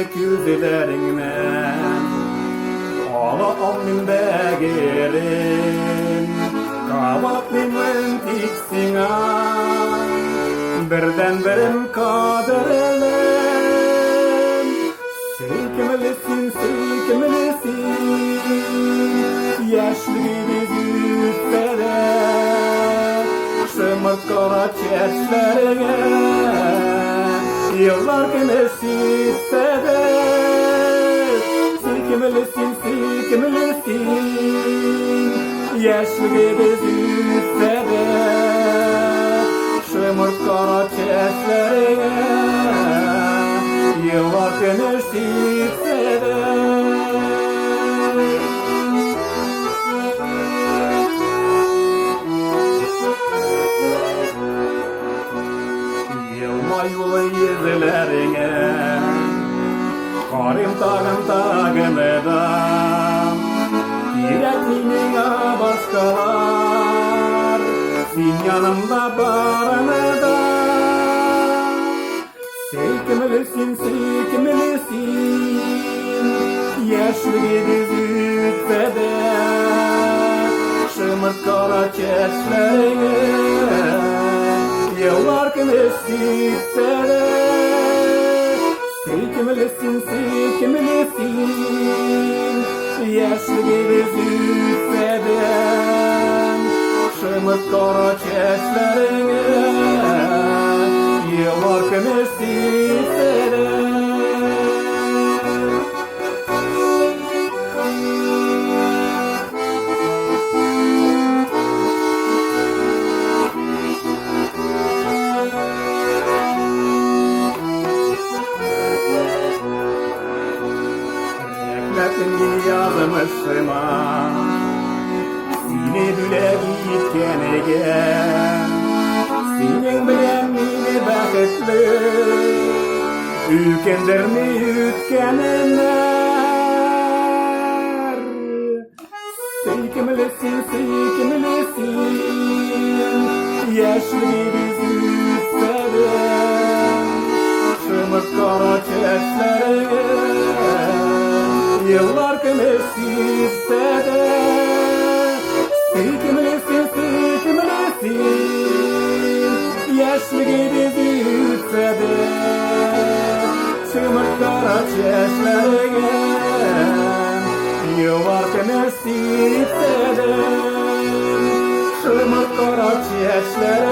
мине күзләреңнән. Ала алмыйм бәгырем, кабатлыймын тик сиңа. Бердәнберем кадерлем. Сөйкемле син, сөйкемле син, яшьлегебез үтсә дә, шомырт кара чәчләреңә, еллар көмеш сипсә дә, сөйкемле син, сөйкемле син, яшьлегебез үтсә дә, шомырт кара чәчләреңә, еллар көмеш сипсә дә. Елмаюлы йөзләреңә Карыйм тагын тагын да. Кирәкми миңа башкалар, Син янымда барыны да. Сөйкемле син, сөйкемле син, Яшьлегебез үтсә дә, Шомырт кара чәчләреңә, Еллар көмеш сипсә дә. Сөйкемле син, сөйкемле син, Яшьлегебез үтсә дә, Шомырт кара чәчләреңә, Еллар көмеш сипсә дә. Рәхмәтемне язмышыма, Сине бүләк иткәнегә. Синең белән мине бәхетле Үкендерми үткәнемнәр. Сөйкемле син, сөйкемле син, Яшьлегебез үтсә дә, Шомырт кара чәчләреңә, Еллар көмеш сипсә дә. Сөйкемле син, сөйкемле син, Яшьлегебез үтсә дә, Шомырт кара чәчләреңә, Еллар көмеш сипсә дә. Шомырт кара чәчләреңә.